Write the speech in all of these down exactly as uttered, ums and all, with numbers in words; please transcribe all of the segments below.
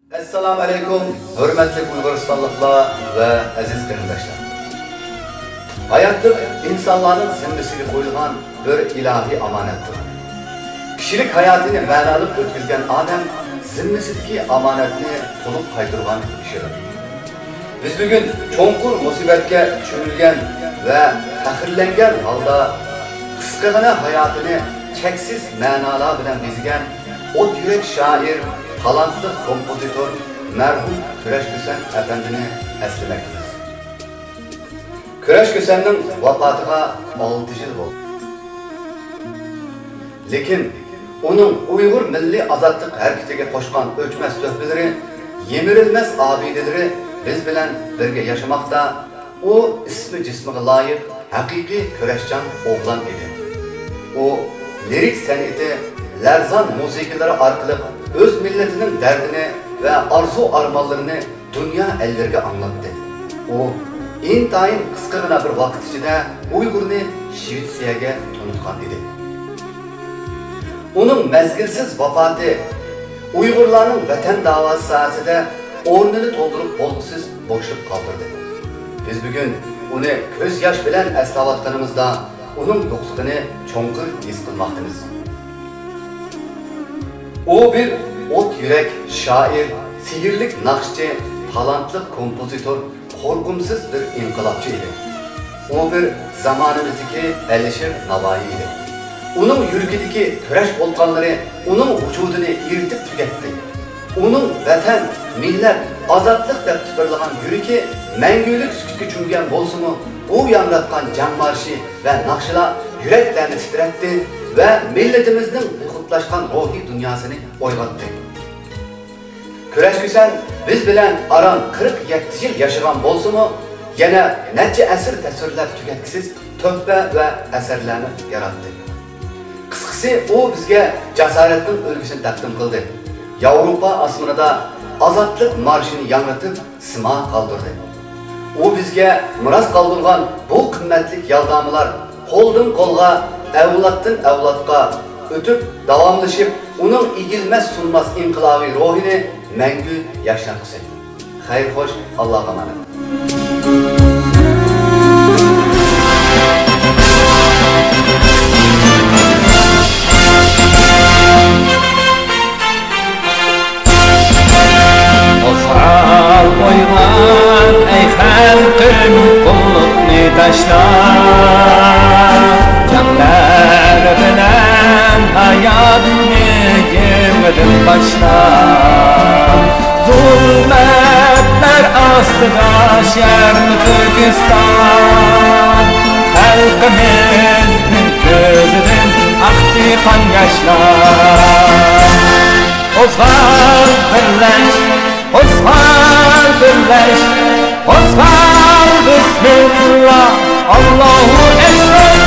ئەسسالامۇ ئەلەيكۇم، ھۆرمەتلىك ئۇيغۇرىستانلىقلار ۋە ئەزىز قېرىنداشلار! ھاياتلىق ئىنسانلارنىڭ زىممىسىگە قويۇلغان بىر ئىلاھىي ئامانەتتۇر. كىشىلىك ھاياتىنى مەنالىق ئۆتكۈزگەن ئادەم زىممىسىدىكى ئامانەتنى تولۇق قايتۇرغان كىشىدۇر. بىز بۈگۈن چوڭقۇر مۇسىبەتكە چۆمۈلگەن ۋە پەخىرلەنگەن ھالدا قىسقىغىنە ھاياتىنى چەكسىز مەنالار بىلەن بېزىگەن ئوت يۈرەك شائىر، تالانتلىق كومپوزىتور مەرھۇم كۈرەش كۈسەن ئەپەندىنى ئەسلىمەكتىمىز. كۈرەش كۈسەننىڭ ۋاپاتىغا ئالتە يىل بولدى. لېكىن ئۇنىڭ ئۇيغۇر مىللىي ئازادلىق ھەرىكىتىگە قوشقان ئۆچمەس تۆھپىلىرى، يىمىرىلمەس ئابىدىلىرى بىز بىلەن بىرگە ياشىماقتا. ئۇ ئىسمى جىسمىغا لايىق ھەقىقىي كۈرەشچان ئوغلان ئىدى. ئۇ لىرىك سەنئىتى، لەرزان مۇزىكىلىرى ئارقىلىق ئۆز مىللىتىنىڭ دەردىنى ۋە ئارزۇ-ئارمانلىرىنى دۇنيا ئەللىرىگە ئاڭلاتتى. ئۇ ئىنتايىن قىسقىغىنا بىر ۋاقىت ئىچىدە ئۇيغۇرنى شىۋېتسىيەگە تونۇتقان ئىدى. ئۇنىڭ مەزگىلسىز ۋاپاتى ئۇيغۇرلارنىڭ ۋەتەن داۋاسى ساھەسىدە ئورنىنى تولدۇرۇپ بولغۇسىز بوشلۇق قالدۇردى. بىز بۈگۈن ئۇنى كۆز ياش بىلەن ئەسلەۋاتقىنىمىزدا، ئۇنىڭ يوقلۇقىنى چوڭقۇر ھېس قىلماقتىمىز. ئۇ بىر ئوت يۈرەك شائىر، سېھىرلىك ناخشىچى، تالانتلىق كومپوزىتور، قورقۇمسىز بىر ئىنقىلابچى ئىدى. ئۇ بىر زامانىمىزدىكى ئەلىشىر ناۋايى ئىدى. ئۇنىڭ يۈرىكىدىكى كۈرەش ۋولقانلىرى ئۇنىڭ ۋۇجۇدىنى ئېرىتىپ تۈگەتتى. ئۇنىڭ ۋەتەن، مىللەت، ئازادلىق دەپ تىپىرلىغان يۈرىكى مەڭگۈلۈك سۈكۈتكە چۆمگەن بولسىمۇ، ئۇ ياڭراتقان جەڭ مارشى ۋە ناخشىلار يۈرەكلەرنى تىترەتتى ۋە مىللىتىمىزنىڭ بىخۇدلاشقان روھىي دۇنياسىنى ئويغاتتى. كۈرەش كۈسەن بىز بىلەن ئاران قىرىق يەتتە يىل ياشىغان بولسىمۇ، يەنە نەچچە ئەسىر تەسۋىرلەپ تۈگەتكۈسىز تۆھپە ۋە ئەسەرلەرنى ياراتتى. قىسقىسى، ئۇ بىزگە جاسارەتنىڭ ئۈلگىسىنى تەقدىم قىلدى. ياۋروپا ئاسمىنىدا ئازادلىق مارشىنى ياڭرىتىپ، سىما قالدۇردى. ئۇ بىزگە مىراس قالدۇرغان بۇ قىممەتلىك يالدامىلار قولدىن قولغا، ئەۋلادتىن ئەۋلادقا ئۆتۈپ، داۋاملىشىپ، ئۇنىڭ ئېگىلمەس سۇنماس ئىنقىلابىي روھىنى مەڭگۈ ياشناتقۇسى. خەير خوش، ئاللاغا ئامانەت. قوزغال، ئويغان، ئەي خەلقىم، قۇللۇقنى تاشلا. جەڭلەر بىلەن ھاياتنى يېڭىدىن باشلا. زۇلمەتلەر ئاستىدا شەرقىي تۈركىستان، خەلقىمىزنىڭ كۆزىدىن ئاقتى قان ياشلار. قوزغال، بىرلەش، قوزغال، بىرلەش، قوزغال، بىسمىللا، ئاللاھۇ ئەكبەر.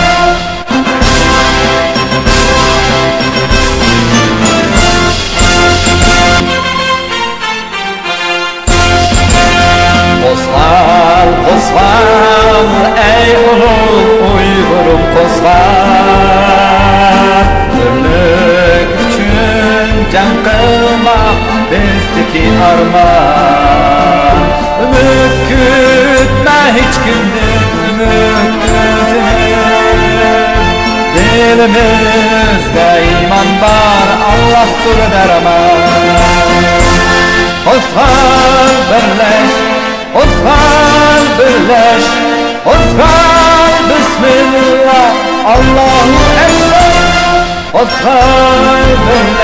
قوزغال، قوزغال، ئەي ئۇلۇغ ئۇيغۇرۇم، قوزغال. بىرلىك ئۈچۈن جەڭ قىلماق بىزدىكى ئارمان. ئۈمىد كۈتمە ھېچكىمدىن، ئۈمىد ئۈزمە. دىلىمىزدە ئىمان بار، ئاللاھتۇر دەرمان. قوزغال، بىرلەش، قوزغال، بىرلەش، قوزغال، بىسمىللا، ئاللاھۇ ئەكبەر. قوزغال، بىرلەش،